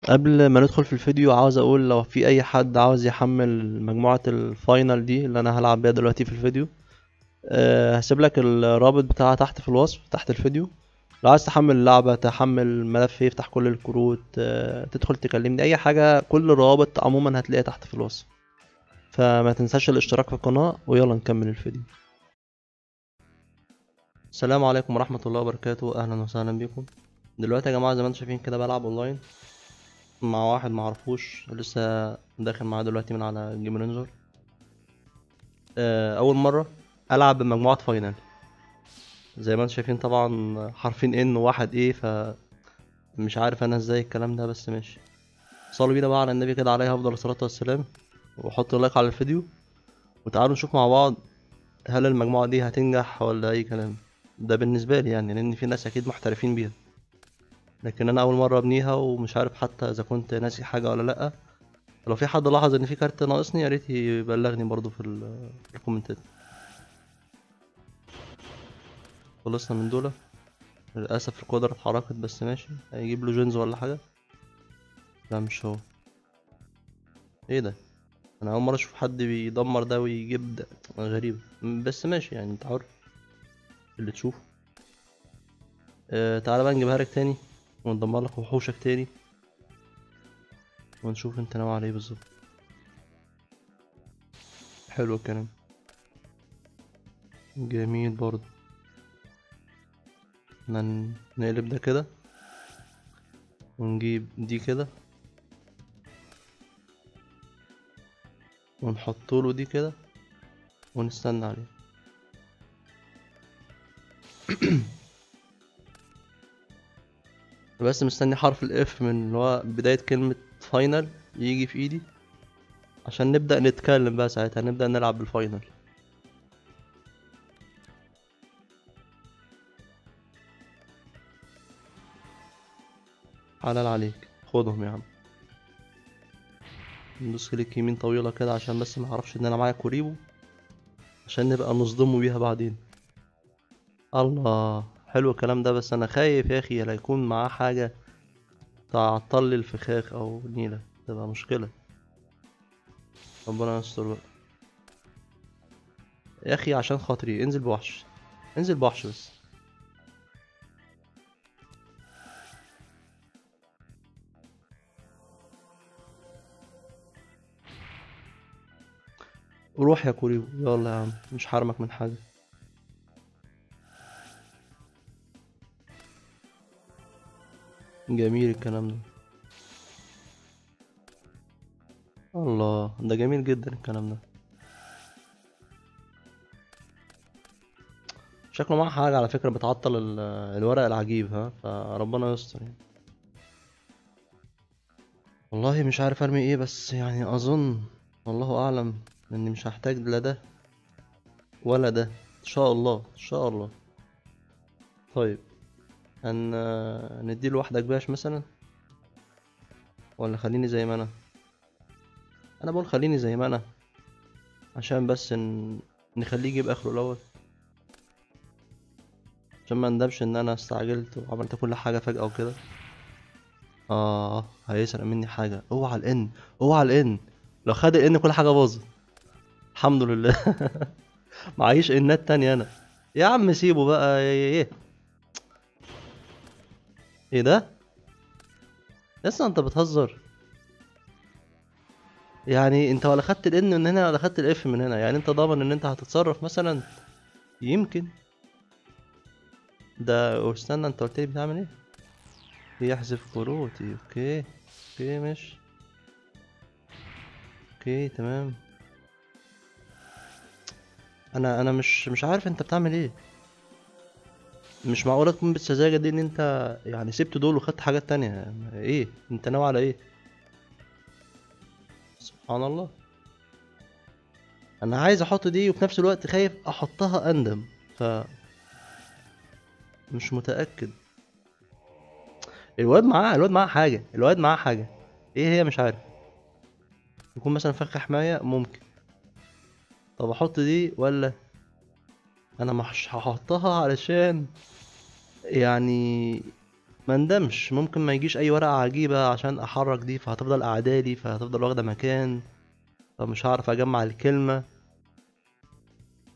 قبل ما ندخل في الفيديو عاوز اقول لو في اي حد عاوز يحمل مجموعة ال final دي اللي انا هلعب بيها دلوقتي في الفيديو، هسيب لك الرابط بتاعها تحت في الوصف تحت الفيديو. لو عايز تحمل اللعبة، تحمل ملف يفتح كل الكروت، تدخل تكلمني اي حاجة، كل الروابط عموما هتلاقيها تحت في الوصف. فما تنساش الاشتراك في القناة، ويلا نكمل الفيديو. السلام عليكم ورحمة الله وبركاته، اهلا وسهلا بكم. دلوقتي يا جماعة زي ما انتم شايفين كده بلعب اونلاين مع واحد معرفوش، لسه داخل معاه دلوقتي من على GameRanger. اول مرة العب بمجموعة final زي ما انتم شايفين، طبعا حرفين N وواحد A، ف مش عارف انا ازاي الكلام ده، بس ماشي. صلوا بينا بقى على النبي كده عليه افضل الصلاة والسلام، وحطوا like على الفيديو، وتعالوا نشوف مع بعض هل المجموعة دي هتنجح ولا اي كلام. ده بالنسبة لي يعني، لان في ناس اكيد محترفين بيها، لكن انا اول مرة ابنيها ومش عارف حتى اذا كنت ناسي حاجة ولا لا. لو في حد لاحظ ان في كارت ناقصني يا ريت يبلغني برضو في الكومنتات. خلصنا من دول، للاسف القدرة اتحركت، بس ماشي. هيجيب له جينز ولا حاجة؟ لا مش هو. ايه ده؟ انا اول مرة اشوف حد بيدمر ده ويجيب ده، غريب، بس ماشي يعني، انت حر اللي تشوفه. تعالى بقى نجيبها لك تاني وندمر لك وحوشك تاني، ونشوف انت ناوي على ايه بالظبط. حلو الكلام، جميل برضه. نقلب ده كده ونجيب دي كده ونحط له دي كده ونستنى عليه. بس مستني حرف ال F من اللي هو بداية كلمة final يجي في ايدي عشان نبدأ نتكلم بقى، ساعتها نبدأ نلعب بال final. حلال عليك، خدهم يا عم. ندوس click يمين طويلة كده عشان بس ما اعرفش ان انا معايا كوريبو، عشان نبقى نصدمه بيها بعدين. الله، حلو الكلام ده، بس انا خايف يا اخي لا يكون معاه حاجة تعطل لي الفخاخ او نيلة، تبقى مشكلة. ربنا يستر بقى يا اخي، عشان خاطري انزل بوحش، انزل بوحش بس. روح يا كوريبو، يلا يا عم، مش حارمك من حاجة. جميل الكلام ده، الله، ده جميل جدا الكلام ده. شكله معاه حاجة على فكرة بتعطل الورق العجيب، ها، فربنا يستر يعني. والله مش عارف ارمي ايه، بس يعني اظن والله اعلم اني مش هحتاج لا ده ولا ده ان شاء الله، ان شاء الله. طيب نديله واحدة كباش مثلا، ولا خليني زي ما انا؟ انا بقول خليني زي ما انا عشان بس نخليه يجيب اخره الاول، عشان ما ندمش ان انا استعجلت وعملت كل حاجة فجأة وكده. هيسرق مني حاجة. اوعى ال N، اوعى ال N، لو خد ال N كل حاجة باظت. الحمد لله. معيش N ات تانية انا يا عم، سيبه بقى. ايه ايه ده؟ لسه انت بتهزر يعني؟ انت ولا خدت ال N من هنا ولا خدت ال F من هنا، يعني انت ضامن ان انت هتتصرف مثلا؟ يمكن ده. استنى، انت قلت لي بتعمل ايه؟ يحذف كروتي. okay okay ماشي، okay تمام. انا مش عارف انت بتعمل ايه. مش معقولة تكون بالسذاجة دي ان انت يعني سبت دول وخدت حاجات تانية. ايه انت ناوي على ايه؟ سبحان الله. انا عايز احط دي وفي نفس الوقت خايف احطها اندم، ف مش متأكد. الواد معاه حاجة، الواد معاه حاجة، ايه هي مش عارف. يكون مثلا فخ حماية ممكن. طب احط دي ولا انا مش هحطها؟ علشان يعني ما ندمش. ممكن ما يجيش اي ورقة عجيبة عشان احرك دي، فهتفضل اعدادي، فهتفضل واخدة مكان، فمش هعرف اجمع الكلمة.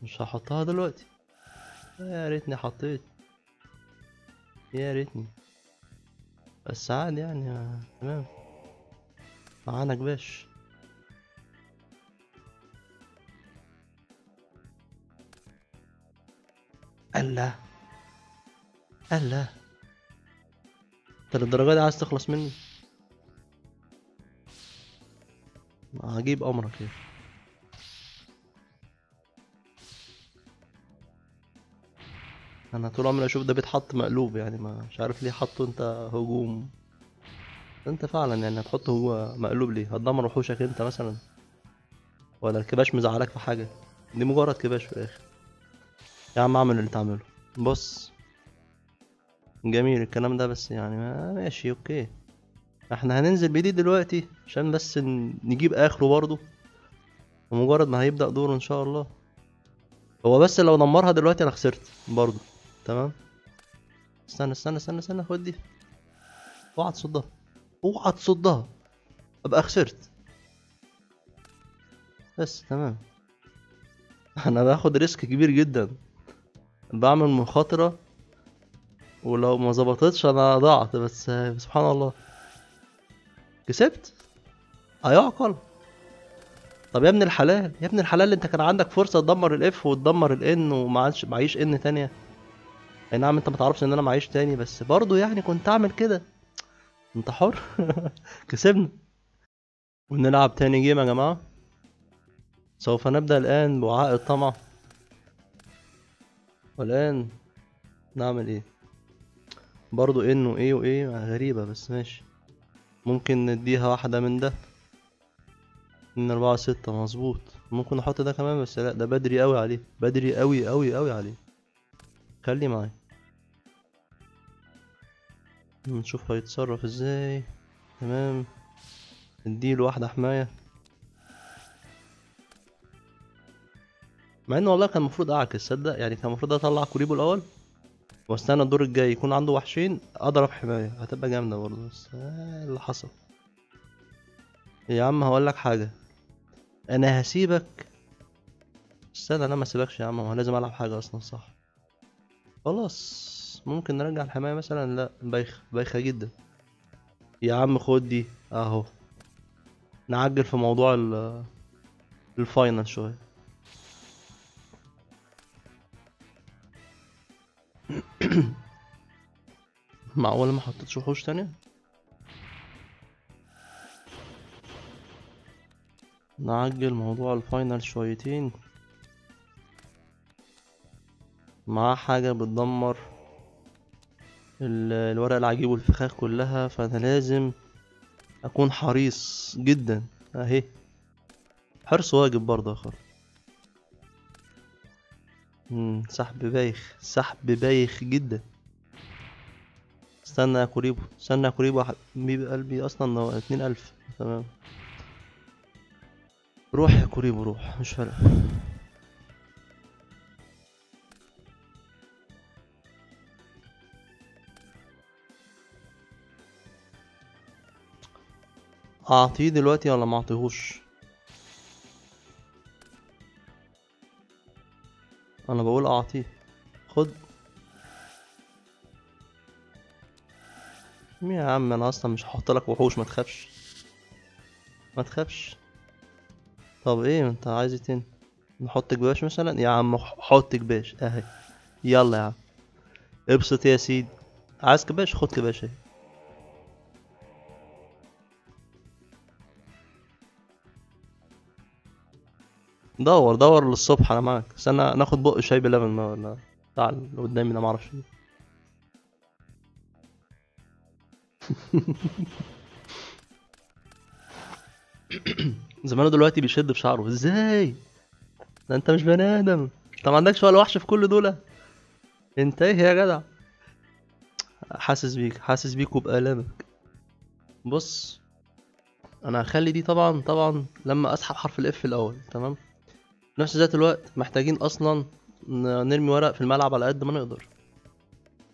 مش هحطها دلوقتي. يا ريتني حطيت، يا ريتني، بس عادي يعني. تمام، معانا كباش. الله الله، انت للدرجة دي عايز تخلص مني؟ هجيب امرك يا. انا طول عمري اشوف ده بيتحط مقلوب يعني، ما مش عارف ليه حطه انت هجوم. انت فعلا يعني هتحطه هو مقلوب ليه؟ هتدمر وحوشك انت مثلا؟ ولا الكباش مزعلك في حاجة؟ دي مجرد كباش في الاخر. يا عم اعمل اللي تعمله. بص جميل الكلام ده، بس يعني ماشي okay. احنا هننزل بدي دلوقتي عشان بس نجيب اخره برضه، ومجرد ما هيبدأ دوره ان شاء الله. هو بس لو دمرها دلوقتي انا خسرت برضه. تمام، استنى استنى استنى استنى، خد دي. اوعى تصدها، اوعى تصدها، ابقى خسرت بس. تمام، انا باخد risk كبير جدا، بعمل مخاطرة، ولو ما ظبطتش انا ضعت. بس سبحان الله كسبت. هيعقل؟ طب يا ابن الحلال، يا ابن الحلال، انت كان عندك فرصة تدمر ال F وتدمر ال N، وما عادش معيش N تانية. اي نعم انت ما تعرفش ان انا معيش تاني، بس برضو يعني كنت اعمل كده. انت حر. كسبنا. ونلعب تاني game يا جماعة. سوف نبدأ الآن بوعاء الطمع. والآن نعمل ايه؟ برضو N و A و A غريبة، بس ماشي. ممكن نديها واحدة من ده، 2 4 6 مظبوط. ممكن نحط ده كمان، بس لا ده بدري قوي عليه، بدري قوي قوي قوي عليه. خلي معايا نشوف هيتصرف ازاي. تمام، نديله واحدة حماية، مع انه والله كان المفروض اعكس، صدق يعني. كان المفروض اطلع كوريبو الاول واستنى الدور الجاي يكون عنده وحشين اضرب حماية، هتبقى جامدة برضه. بس اللي حصل يا عم، هقول لك حاجة، انا هسيبك. استنى، انا ما سيبكش يا عم، هو لازم العب حاجة اصلا صح. خلاص ممكن نرجع الحماية مثلا. لا بايخة، بايخة جدا يا عم. خد دي اهو، نعجل في موضوع ال final شوية. معقولة ما حطيتش وحوش تانية؟ نعجل موضوع ال final شويتين. مع حاجة بتدمر الورق العجيب والفخاخ كلها، فأنا لازم أكون حريص جدا. أهي حرص واجب برضه يا خالد. سحب بايخ، سحب بايخ جدا. استنى يا كوريبو، استنى يا كوريبو يا حبيب قلبي، اصلا هو 2000. تمام، روح يا كوريبو روح، مش فارقة. اعطيه دلوقتي ولا ما اعطيهوش؟ انا بقول اعطيه. خد يا عم، انا اصلا مش هحط لك وحوش، ما تخافش ما تخافش. طب ايه انت عايز ايه تاني؟ نحط كباش مثلا؟ يا عم حط كباش اهي، يلا يا عم ابسط يا سيدي. عايز كباش؟ خد كباش اهي. دور دور للصبح، انا معاك. استنى ناخد بق شاي بلبن ما ولا بتاع اللي قدامي ده، معرفش ايه. زمانه دلوقتي بيشد في شعره ازاي؟ ده انت مش بني ادم، انت ما عندكش ولا وحش في كل دول. انت ايه يا جدع؟ حاسس بيك، حاسس بيك وبآلامك. بص انا هخلي دي طبعا طبعا لما اسحب حرف الاف الاول. تمام، نفس ذات الوقت محتاجين اصلا نرمي ورق في الملعب على قد ما نقدر،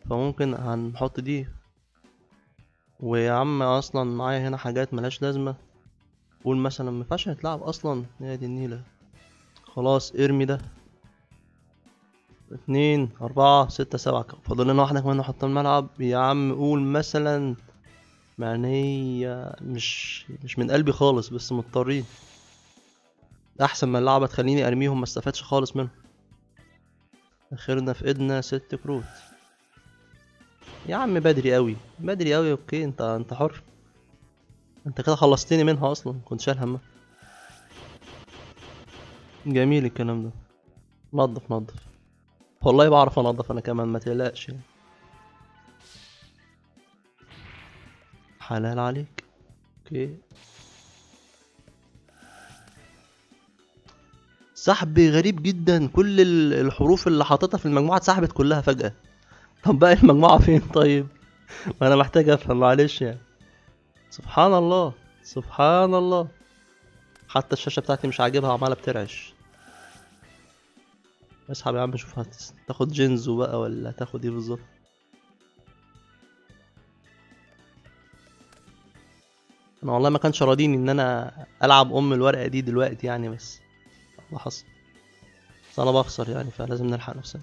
فممكن هنحط دي ويا عم اصلا معايا هنا حاجات ملهاش لازمه، قول مثلا ما ينفعش نتلعب اصلا. يا دي النيله. خلاص ارمي ده. 2 4 6 7، فاضل لنا واحدة كمان نحطها الملعب يا عم. قول مثلا، مع ان هي مش من قلبي خالص بس مضطرين، احسن ما اللعبة تخليني ارميهم ما استفادش خالص منهم. اخرنا في ايدنا 6 كروت يا عم. بدري قوي بدري قوي. okay انت حر، انت كده خلصتني منها اصلا، كنت شايل همها. جميل الكلام ده. نظف نظف، والله بعرف انظف انا كمان، ما تقلقش يعني. حلال عليك. okay سحب غريب جدا، كل الحروف اللي حاططها في المجموعة اتسحبت كلها فجأة. طب باقي المجموعة فين طيب؟ ما انا محتاج افهم معلش يعني. سبحان الله سبحان الله، حتى الشاشة بتاعتي مش عاجبها عمالة بترعش. اسحب يا عم شوف هتاخد جينزو بقى ولا هتاخد ايه بالظبط. انا والله ما كانش راضيني ان انا العب ام الورقة دي دلوقتي يعني، بس الله حصل، بس انا بخسر يعني، فلازم نلحق نفسنا.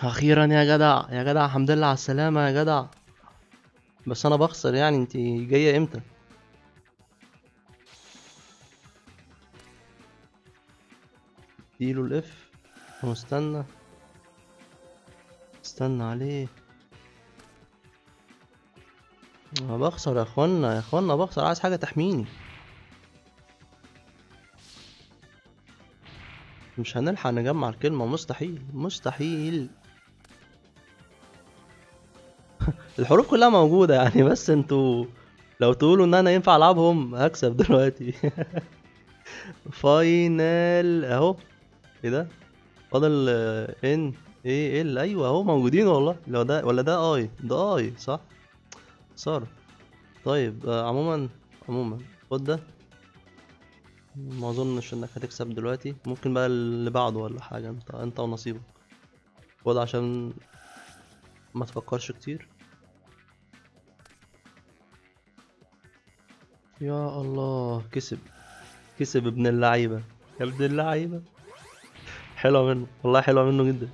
اخيرا يا جدع يا جدع، الحمد لله على السلامة يا جدع. بس انا بخسر يعني، انت جاية امتى؟ اديله الاف واستنى، استنى عليه. انا بخسر يا اخوانا يا اخوانا، بخسر، عايز حاجة تحميني. مش هنلحق نجمع الكلمة، مستحيل مستحيل. الحروف كلها موجودة يعني، بس انتوا لو تقولوا ان انا ينفع العبهم هكسب دلوقتي. final اهو. ايه ده؟ فاضل N A L. ايوه اهو موجودين والله. لو ده ولا ده I، ده I صح؟ صار. طيب عموما عموما خد ده، ما اظنش انك هتكسب دلوقتي. ممكن بقى اللي بعده ولا حاجة، انت ونصيبك. خد عشان ما تفكرش كتير. يا الله كسب، كسب ابن اللعيبة يا ابن اللعيبة. حلوة منه والله، حلوة منه جدا.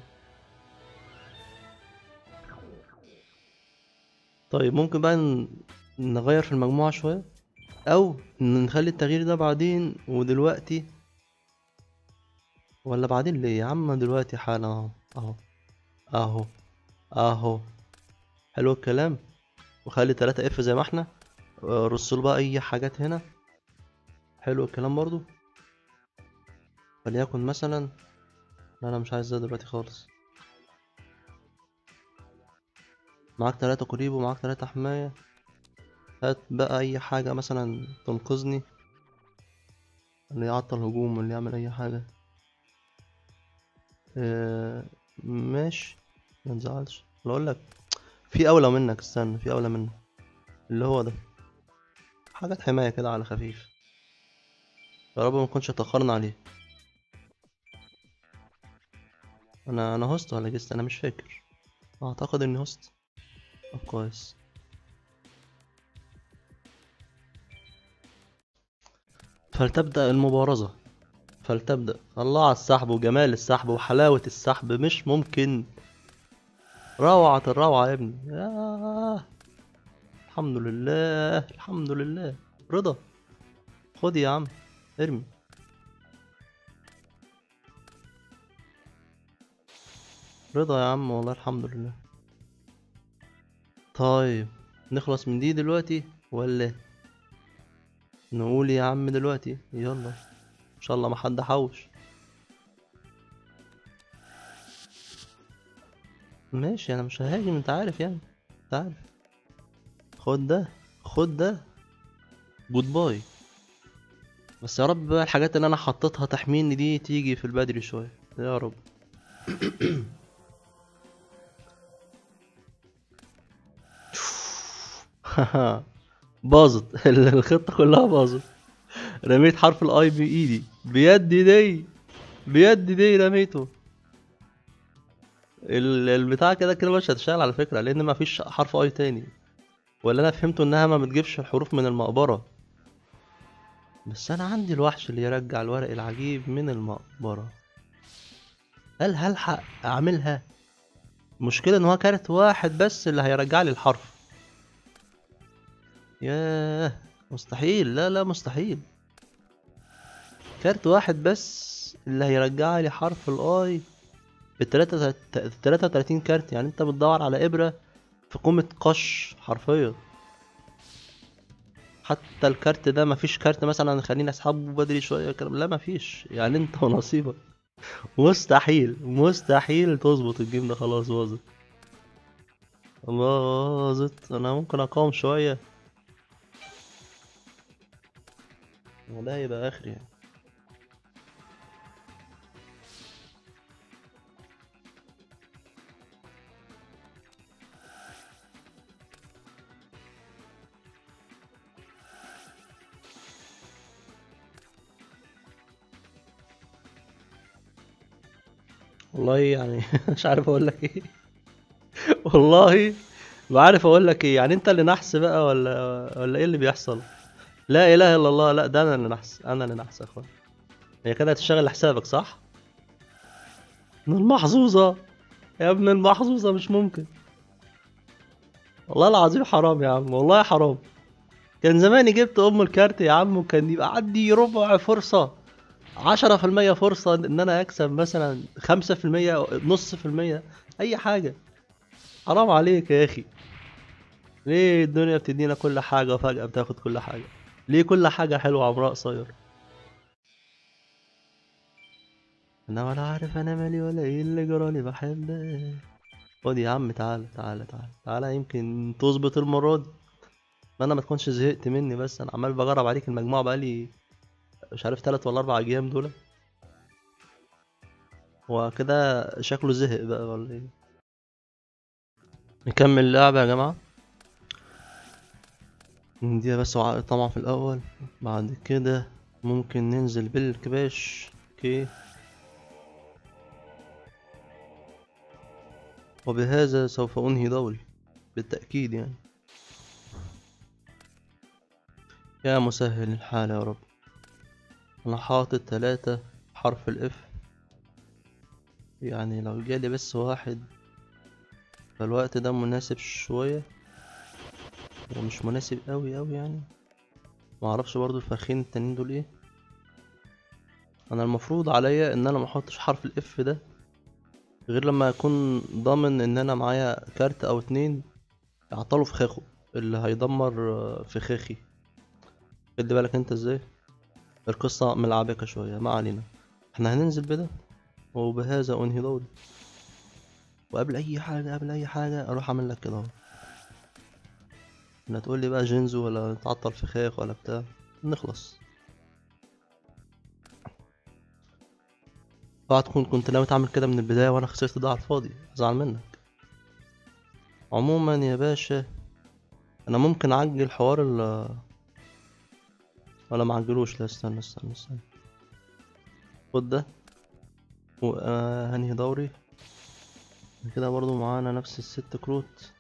طيب ممكن بقى نغير في المجموعة شوية، او نخلي التغيير ده بعدين ودلوقتي، ولا بعدين ليه يا عم؟ دلوقتي حالا اهو اهو اهو اهو. حلو الكلام. وخلي 3 اف زي ما احنا. رسل بقى اي حاجات هنا. حلو الكلام برضو. فليكن مثلا، لا انا مش عايز ده دلوقتي خالص. معاك 3 قريب ومعاك 3 حماية. هات بقى اي حاجة مثلا تنقذني، اللي يعطل هجوم واللي يعمل اي حاجة. ماشي ما تزعلش. اقول لك في اولى منك، استنى، في اولى منك اللي هو ده، حاجات حماية كده على خفيف. يا رب ما نكونش اتأخرنا عليه. انا host ولا guest؟ انا مش فاكر، اعتقد اني host. طب كويس. فلتبدأ المبارزة، فلتبدأ. الله على السحب وجمال السحب وحلاوة السحب، مش ممكن. روعة الروعة يا ابني. ياه. الحمد لله الحمد لله. رضا خد يا عم، ارمي. رضا يا عم والله الحمد لله. طيب نخلص من دي دلوقتي ولا نقول يا عم دلوقتي؟ يلا ان شاء الله ما حد حوش. ماشي انا مش ههاجم، انت عارف يعني، انت عارف. خد ده خد ده، goodbye. بس يا رب بقى الحاجات اللي انا حطيتها تحميني دي تيجي في البدري شوية يا رب. باظت. الخطة كلها باظت. رميت حرف ال I بايدي، بيدي دي، بيدي دي رميته. البتاع كده كده مش هتشتغل على فكرة، لان مفيش حرف I تاني. ولا انا فهمته انها ما بتجيبش الحروف من المقبرة، بس انا عندي الوحش اللي يرجع الورق العجيب من المقبرة. هل هلحق اعملها؟ المشكلة ان هو كارت واحد بس اللي هيرجع لي الحرف. ياه مستحيل، لا لا مستحيل. كارت واحد بس اللي هيرجع لي حرف ال I بالتلاتة وتلاتين كارت. يعني انت بتدور على ابرة في قومة قش حرفيا. حتى الكارت ده مفيش كارت مثلا خليني اسحبه بدري شوية الكلام، لا مفيش. يعني انت ونصيبك. مستحيل مستحيل تظبط ال game ده. خلاص باظت باظت. انا ممكن اقاوم شوية وده هيبقى اخري يعني. والله يعني مش عارف اقول لك ايه. والله ما عارف اقول لك ايه. يعني انت اللي نحس بقى ولا ايه اللي بيحصل؟ لا اله الا الله. لا ده انا اللي نحس، انا اللي نحس يا اخوان. هي كده هتشتغل لحسابك صح؟ ابن المحظوظه يا ابن المحظوظه، مش ممكن والله العظيم. حرام يا عم، والله حرام. كان زماني جبت ام الكارت يا عم، وكان يبقى عندي ربع فرصة، 10% فرصة ان انا اكسب، مثلا 5%، نص في المية، اي حاجة. حرام عليك يا اخي. ليه الدنيا بتدينا كل حاجة وفجأة بتاخد كل حاجة؟ ليه كل حاجة حلوة عمرها قصير؟ انا ولا عارف انا مالي ولا ايه اللي جرالي. بحبك. خد يا عم، تعالى تعالى تعالى تعالى، يمكن تظبط المرة دي. ما انا ما تكونش زهقت مني، بس انا عمال بجرب عليك المجموعة بقالي مش عارف 3 ولا 4 ايام دول. هو كده شكله زهق بقى ولا ايه؟ نكمل اللعبة يا جماعة. نديها بس طبعا في الاول، بعد كده ممكن ننزل بالكباش. okay، وبهذا سوف انهي دوري بالتأكيد يعني. يا مسهل الحال يا رب. انا حاطط 3 حرف ال F، يعني لو جالي بس واحد فالوقت ده مناسب شوية، ومش مناسب قوي قوي يعني. معرفش برضو الفخين التانيين دول ايه. انا المفروض عليا ان انا محطش حرف ال F ده غير لما اكون ضامن ان انا معايا كارت او 2 يعطلوا فخاخه اللي هيدمر فخاخي. خد بالك انت ازاي القصة ملعبكة شوية. ما علينا، احنا هننزل بده، وبهذا انهي دوري. وقبل اي حاجة، قبل اي حاجة اروح اعمل لك كده اهو. لا تقول لي بقى جينزو ولا تعطل فخاخ ولا بتاع، نخلص. اوعى تكون كنت ناوي تعمل كده من البداية وانا خسرت ده على الفاضي، ازعل منك. عموما يا باشا انا ممكن اعجل حوار ال ولا ما عجلوش؟ لا استنى استنى استنى، خد ده وهنهي دوري كده. برضو معانا نفس ال6 كروت.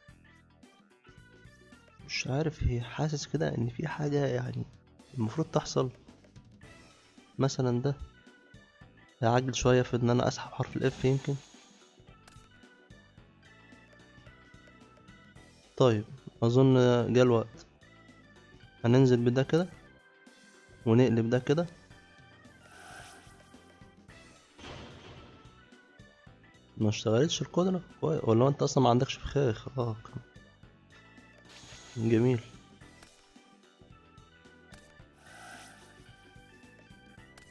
مش عارف، هي حاسس كده ان في حاجة يعني المفروض تحصل. مثلا ده هيعجل شوية في ان انا اسحب حرف ال F يمكن. طيب اظن جه الوقت. هننزل بده كده ونقلب ده كده. ما اشتغلتش القدرة ولا انت اصلا ما عندكش فخاخ؟ جميل.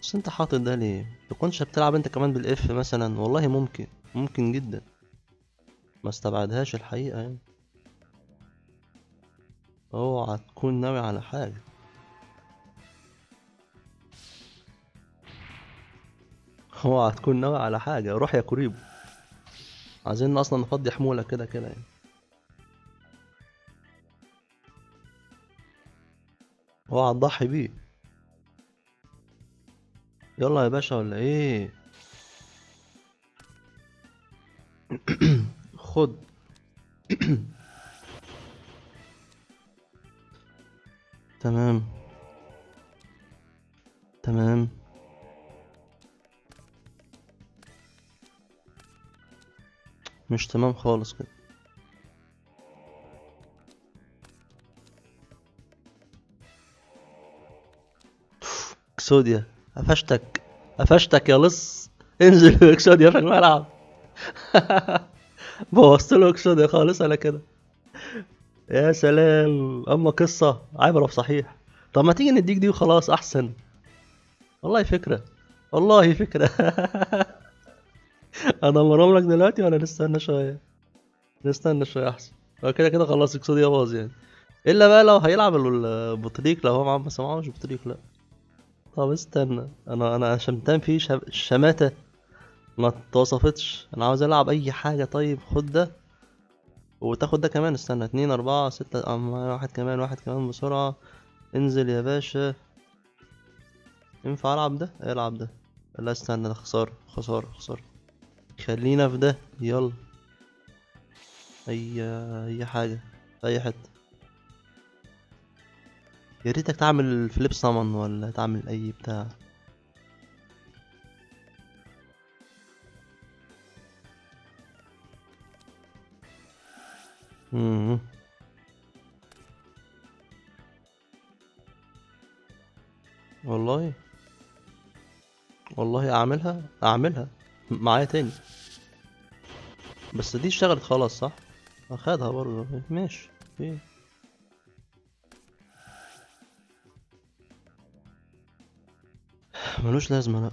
بس انت حاطط ده ليه؟ تكونش بتلعب انت كمان بال F مثلا؟ والله ممكن، ممكن جدا، ما استبعدهاش الحقيقة يعني. اوعى تكون ناوي على حاجة. اوعى تكون ناوي على حاجة. روح يا كوريبو، عايزين اصلا نفضي حمولة كده كده يعني. اوعى تضحي بيه. يلا يا باشا ولا ايه؟ خد. تمام تمام. مش تمام خالص كده. اكسوديا قفشتك، قفشتك يا لص. انزل اكسوديا في الملعب. بوظت له اكسوديا خالص انا كده. يا سلام، اما قصة عبرة صحيح. طب ما تيجي نديك دي وخلاص احسن. والله فكرة، والله فكرة. ادمرهم لك دلوقتي ولا نستنى شوية؟ نستنى شوية احسن. هو كده كده خلاص اكسوديا باظ يعني. الا بقى لو هيلعب البطريق، لو هو معاه، بس معاه مش بطريق. لا طب استنى، انا شمتان فيه شماتة ما اتوصفتش. انا عاوز العب اي حاجة. طيب خد ده وتاخد ده كمان. استنى، 2 4 6، واحد كمان، واحد كمان بسرعة. انزل يا باشا. ينفع العب ده؟ العب ده. لا استنى، ده خسارة خسارة خسارة. خلينا في ده. يلا اي حاجة في اي حتة. يا ريتك تعمل flip summon ولا تعمل اي بتاع. والله والله اعملها، اعملها معايا تاني. بس دي اشتغلت خلاص صح؟ اخدها برضه ماشي. ايه ملوش لازمة. لا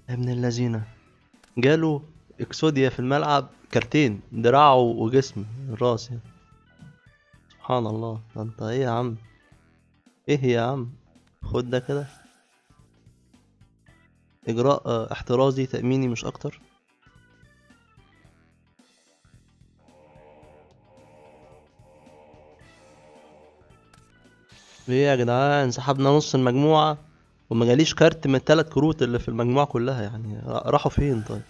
يا ابن اللذينة، جاله اكسوديا في الملعب كارتين، دراعه وجسم الراس يعني. سبحان الله، ده انت ايه يا عم؟ ايه يا عم؟ خد ده كده، اجراء احترازي تأميني مش اكتر. ايه يا جدعان، سحبنا نص المجموعة وما جاليش كارت من التلات كروت اللي في المجموعة كلها، يعني راحوا فين طيب؟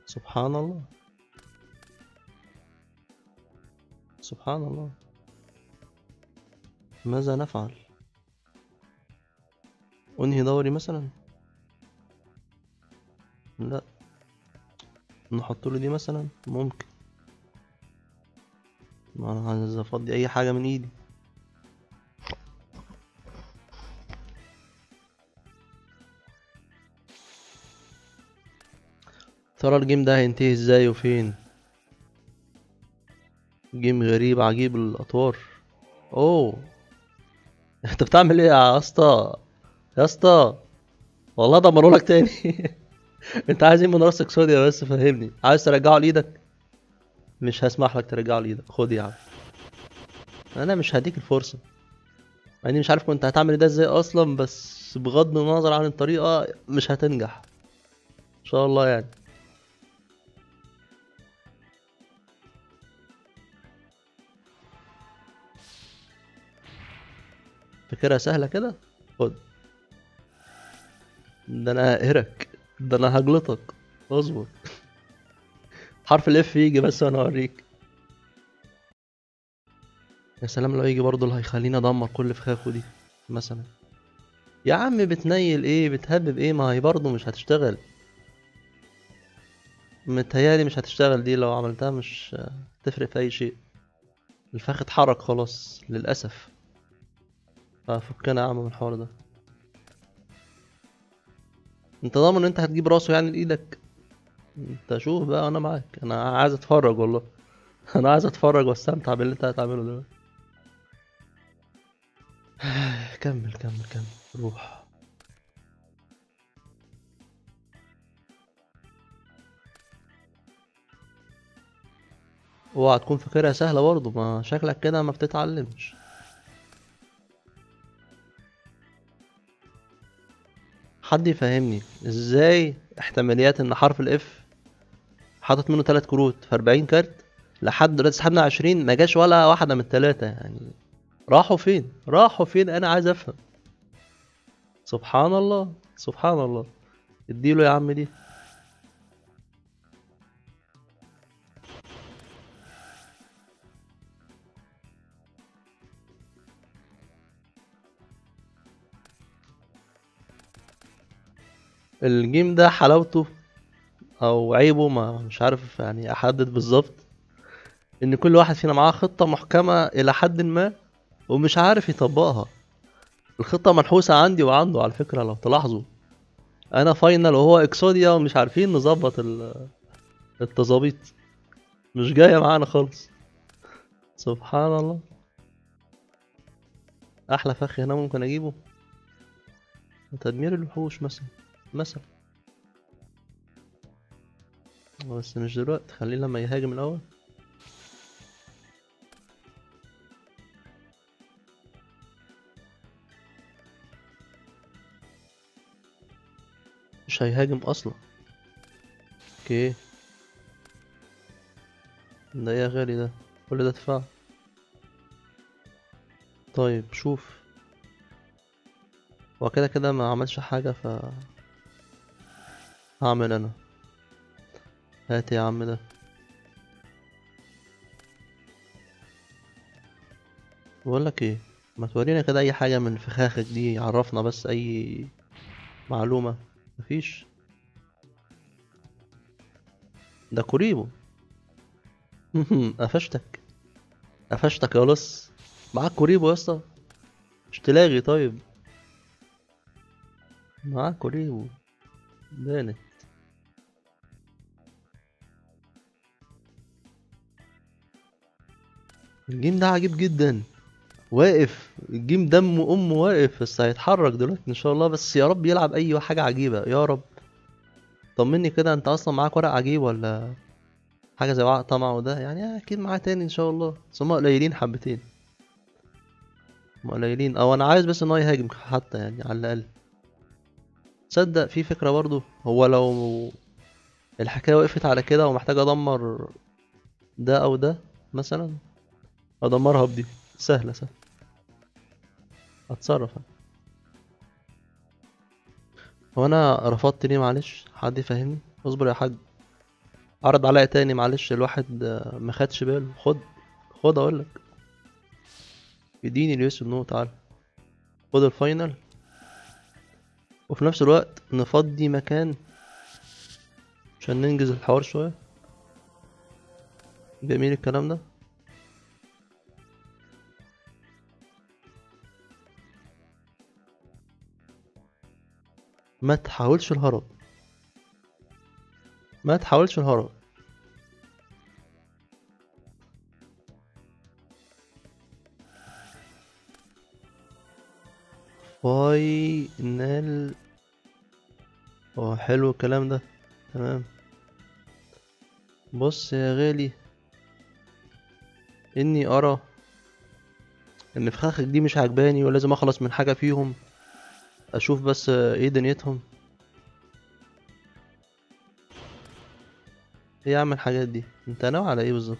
سبحان الله سبحان الله. ماذا نفعل؟ انهي دوري مثلا؟ لا نحط له دي مثلا، ممكن. ما انا عايز افضي اي حاجة من ايدي. ترى ال game ده هينتهي ازاي وفين؟ game غريب عجيب الاطوار. اوه انت بتعمل ايه يا اسطى؟ يا اسطى والله دمروا لك تاني. انت عايز ايه من راسك اكسوديا بس فهمني؟ عايز ترجعه لايدك؟ مش هسمح لك ترجعه لايدك. خد يا عم، انا مش هديك الفرصة. مع اني مش عارف كنت هتعمل ده ازاي اصلا، بس بغض النظر عن الطريقة مش هتنجح ان شاء الله يعني. فكرة سهلة كده؟ خد ده، انا هقهرك، ده انا هجلطك. اصبر حرف الاف يجي بس وانا اوريك. يا سلام لو يجي برضه اللي هيخليني ادمر كل فخاخه دي مثلا. يا عم بتنيل ايه، بتهبب ايه؟ ما هي برضه مش هتشتغل، متهيالي مش هتشتغل دي. لو عملتها مش هتفرق في اي شيء. الفخ اتحرك خلاص للاسف، ففكنا يا عم من الحوار ده. انت ضامن ان انت هتجيب راسه يعني لايدك؟ انت شوف بقى، انا معاك، انا عايز اتفرج والله. انا عايز اتفرج واستمتع باللي انت هتعمله دلوقتي. كمل كمل كمل، روح. اوعى تكون فاكرها سهلة برضه، ما شكلك كده ما بتتعلمش. حد يفهمني ازاي احتماليات ان حرف ال F حاطط منه 3 كروت في 40 كارت لحد دلوقتي سحبنا 20، ما جاش ولا واحدة من التلاتة. يعني راحوا فين؟ راحوا فين؟ انا عايز افهم. سبحان الله سبحان الله. اديله يا عم دي. ال game ده حلاوته او عيبه ما مش عارف يعني احدد بالظبط، ان كل واحد فينا معاه خطة محكمة الى حد ما ومش عارف يطبقها. الخطة منحوسة عندي وعنده على فكرة، لو تلاحظوا انا final وهو اكسوديا، ومش عارفين نظبط التظابيط، مش جاية معانا خالص. سبحان الله. احلى فخ هنا ممكن اجيبه تدمير الوحوش مثلا، بس مش دلوقتي، خليه لما يهاجم الاول. مش هيهاجم اصلا. okay ده ايه يا غالي؟ ده كل ده دفاع. طيب شوف، هو كده كده ما عملش حاجة، ف هعمل انا. هات يا عم ده. بقولك ايه، ما تورينا كده اي حاجة من فخاخك دي، عرفنا بس اي معلومة. مفيش. ده كوريبو. قفشتك قفشتك يا لص. معاك كوريبو يا اسطى، مش تلاغي. طيب معاك كوريبو بانت. ال game ده عجيب جدا، واقف ال game دم امه واقف، بس هيتحرك دلوقتي ان شاء الله. بس يا رب يلعب اي حاجة عجيبة يا رب. طمني كده، انت اصلا معاك ورق عجيب ولا حاجة زي وعاء طمع وده؟ يعني اكيد معاه تاني ان شاء الله، بس هما قليلين حبتين، هما قليلين. او انا عايز بس ان هو يهاجم حتى يعني على الاقل. تصدق في فكرة برضو، هو لو الحكاية وقفت على كده ومحتاج ادمر ده او ده مثلا، ادمرها بدي، سهلة سهلة، اتصرف انا. هو انا رفضت ليه؟ معلش حد يفهمني. اصبر يا حاج، عرض عليا تاني معلش، الواحد ما خدش باله. خد خد اقولك، اديني اليوسف نو، تعالى خد ال final، وفي نفس الوقت نفضي مكان عشان ننجز الحوار شوية. جميل الكلام ده. ما تحاولش الهرب، ما تحاولش الهرب. final. اه حلو الكلام ده، تمام. بص يا غالي، اني ارى ان فخاخك دي مش عجباني ولازم اخلص من حاجة فيهم، اشوف بس ايه دنيتهم. ايه يا عم الحاجات دي؟ انت ناوي على ايه بالظبط؟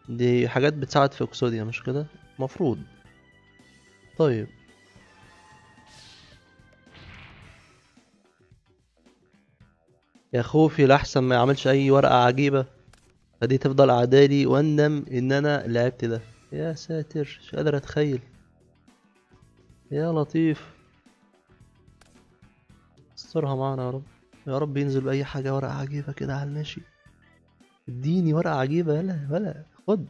دي حاجات بتساعد في اكسوديا مش كده؟ مفروض. طيب يا خوفي لحسن ما يعملش اي ورقة عجيبة، فدي تفضل اعدالي واندم ان انا لعبت ده. يا ساتر مش قادر اتخيل. يا لطيف استرها معانا يا رب، يا رب ينزل بأي حاجة ورقة عجيبة كده على الماشي. اديني ورقة عجيبة، يلا ولا خد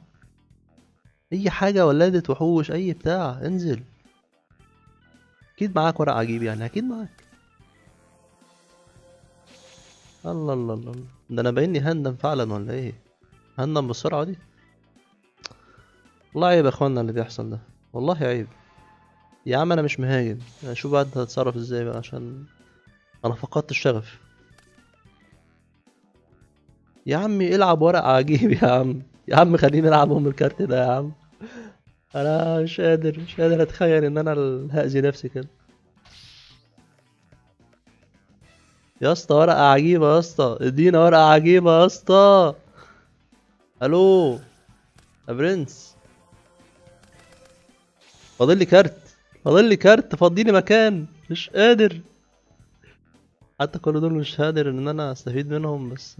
اي حاجة، ولادة وحوش اي بتاع، انزل. اكيد معاك ورق عجيب يعني، اكيد معاك. الله الله الله، ده انا باينني هندم فعلا ولا ايه؟ هندم بالسرعة دي؟ والله عيب يا اخوانا اللي بيحصل ده، والله عيب يا عم. انا مش مهاجم، اشوف بقى انت هتتصرف ازاي بقى، عشان انا فقدت الشغف. يا عمي العب ورق عجيب يا عم، يا عم خليني العب ام الكارت ده يا عم. انا مش قادر، مش قادر اتخيل ان انا هأذي نفسي كده يا اسطى. ورقة عجيبة يا اسطى، ادينا ورقة عجيبة يا اسطى. الو يا برنس، فاضل لي كارت، فاضل لي كارت، فاضيلي مكان، مش قادر. حتى كل دول مش قادر ان انا استفيد منهم. بس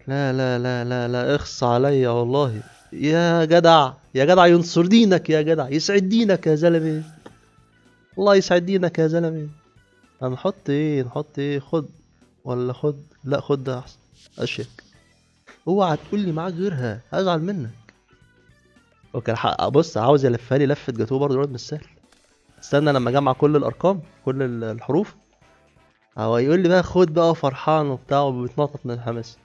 لا لا لا لا لا، اخص عليا والله يا جدع، يا جدع ينصر دينك يا جدع، يسعد دينك يا زلمة، الله يسعد دينك يا زلمة. هنحط ايه؟ نحط ايه؟ خد ولا خد؟ لا خد ده احسن، اشيك. اوعى تقول لي معاك غيرها، هزعل منك. okay بص، عاوز يلفها لي لفه جاتوه برضه، الواد مش سهل. استنى لما اجمع كل الارقام، كل الحروف، هو يقول لي بقى خد بقى، فرحان وبتاع وبيتنطط من الحماس.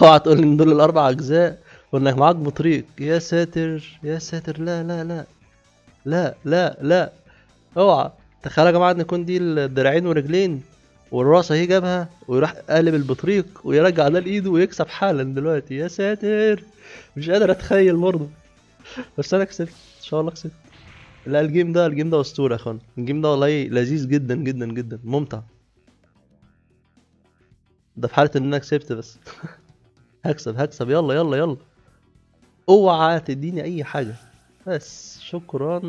اوعى تقول لي ان دول الاربع اجزاء وانك معاك بطريق. يا ساتر يا ساتر، لا لا لا لا لا لا، اوعى. تخيل يا جماعة ان يكون دي الدراعين ورجلين والراس اهي جابها، ويروح قالب البطريق ويرجع ده لايده ويكسب حالا دلوقتي. يا ساتر مش قادر اتخيل برضه، بس انا كسبت ان شاء الله، كسبت. لا ال game ده، ال game ده اسطورة يا اخوان، ال game ده والله لذيذ جدا جدا جدا، ممتع. ده في حاله ان انا كسبت بس. هكسب هكسب، يلا يلا يلا، اوعى تديني اي حاجة بس، شكرا.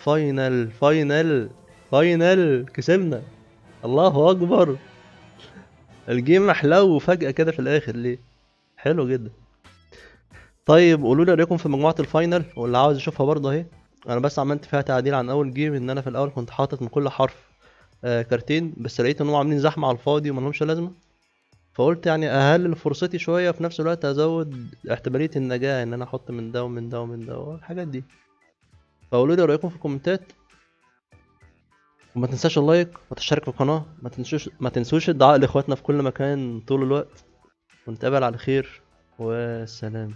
final final final، كسبنا، الله اكبر. ال game حلو فجأة كده في الاخر ليه، حلو جدا. طيب قولوا لي رايكم في مجموعة ال final، واللي عاوز يشوفها برضه اهي. انا بس عملت فيها تعديل عن اول game، ان انا في الاول كنت حاطط من كل حرف كارتين، بس لقيت ان هم عاملين زحمة على الفاضي وما لهمش لازمة، فقلت يعني اقلل فرصتي شوية، في نفس الوقت ازود احتمالية النجاة، ان انا احط من ده ومن ده ومن ده والحاجات دي. فقولوا لي رايكم في الكومنتات، وما تنساش ال like وتشترك في القناة، ما تنسوش الدعاء لاخواتنا في كل مكان طول الوقت، ونتقابل على خير، والسلام.